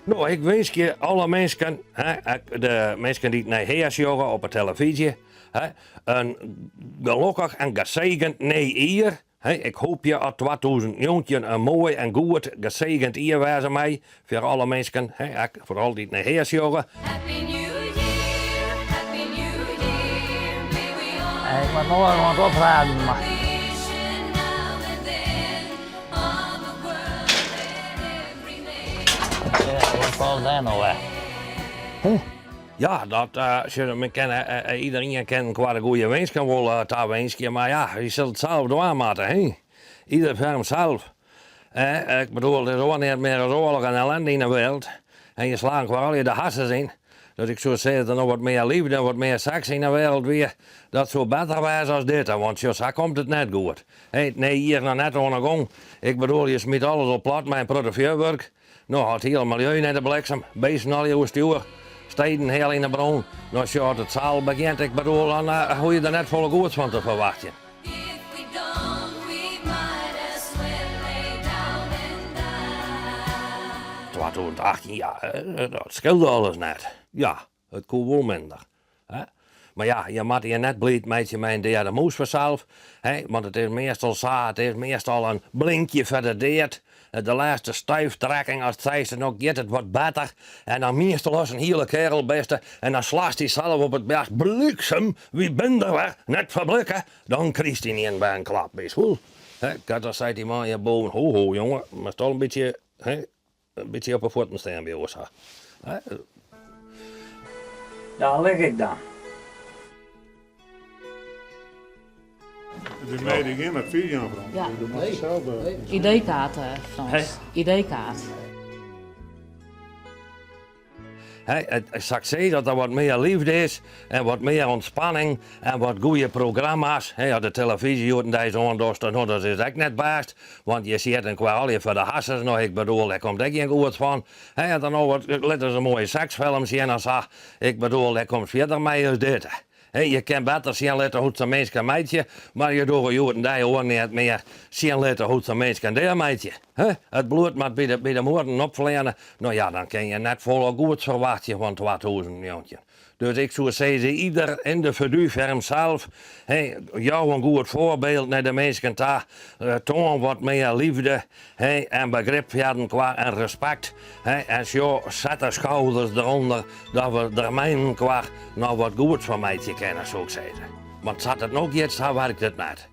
No, ik winskje alle minsken, hè, ek de minsken dy't nei Hea sjogge op 'e telefyzje, hè, in gelokkich en gesegend nij jier. Hè, ik hoopje at 2019 in moai en goed gesegend jier wêze mei foar alle minsken, hè, ek foaral dy't nei Hea sjogge. Happy New Year, Happy New Year, may we all Ik moat no even wat oprêden, mar. wish now and then on the world that every man. Ja, wat falt dêr no wer? Ja, dat, sjoch, men kin, iderien kin elkoar de goede winsken wol tawinskje, mar ja, je sille it sels dwaan moatte, hè. Ieder foar himsels. Ik bedoel, it is oar neat mear as oarloch en ellende yn 'e wereld. En je slaan elkoar allegear de harsens yn. Dus ik soe sizze, as der no wat mear liefde en wat mear seks yn 'e wereld wie, dat soe better wêze as dit. Want sjoch, sa komt it net goed. Hè, it nije jier noch net oan 'e gong. Ik bedoel, je smite alles al plat mei in protte fjurwurk. No, it hiele miljeu nei de bliksem, beesten allegear oerstjoer, steden heal yn 'e brân. No sjoch, as it sa al begjint, ik bedoel, dan hoege je der net folle goeds fan te ferwachtsjen. If we don't, we might as well lay down and die. 2018, ja, dat skeelde alles net. Ja, it koe wol minder. Hè? Mar ja, je moatte je net bliid meitsje mei in deade mûs fansels, hè, want it is meastal sa, it is meastal in blinkje foar de dead. De lêste stuiftrekking, ast seist, no giet it wat better, en dan meastal ast in hiele kearel bist en dan slachst dysels op it boarst, bliksem, wy binne der wer, net ferblikke, dan krijst ynienen wer in klap, witst wol. Hè, dan seit dy man hjirboven, ho ho jonge, moatst al in bytsje, hè, In bytsje op 'e fuotten stean bliuwe sa. Daar lig ik dan. It is mede gjin advys jaan Frans. Ja. Do moatst sels ID-kaart, Frans. ID-kaart. Hè, sa't ik sis, dat der wat mear liefde is en wat mear ûntspanning en wat goede programma's. Hè, as de telefyzje hjoed-en-deis oandochst, no, dat is ek net bêst, want je sitte elkoar allegear foar de harsens. No, ik bedoel, dêr komt ek gjin goed fan. Hè, as der no wat, lit ris in moaie seksfilm sjen of sa. Ik bedoel, dêr komst fierder mei as dit. Hè, je kin better sjen litte hoe't se minsken meitsje, mar je dogge hjoed-en-dei oar neat mear sjen litte hoe't se minsken deameitsje. Hè, it bloed moat by de, by de muorren opfleane. No ja, dan kin je net folle goeds ferwachtsje fan 2019. Dus ik soe sizze, ieder yndividu foar himsels, hè, jou in goed foarbyld nei de minsken ta, toan wat mear liefde, hè, en begrip foar elkoar en respekt, hè, en sjoch, set de skouders derûnder dat we der mei elkoar noch wat goeds fan meitsje kinne, soe ik sizze. Want sa't it no giet, sa wurket it net.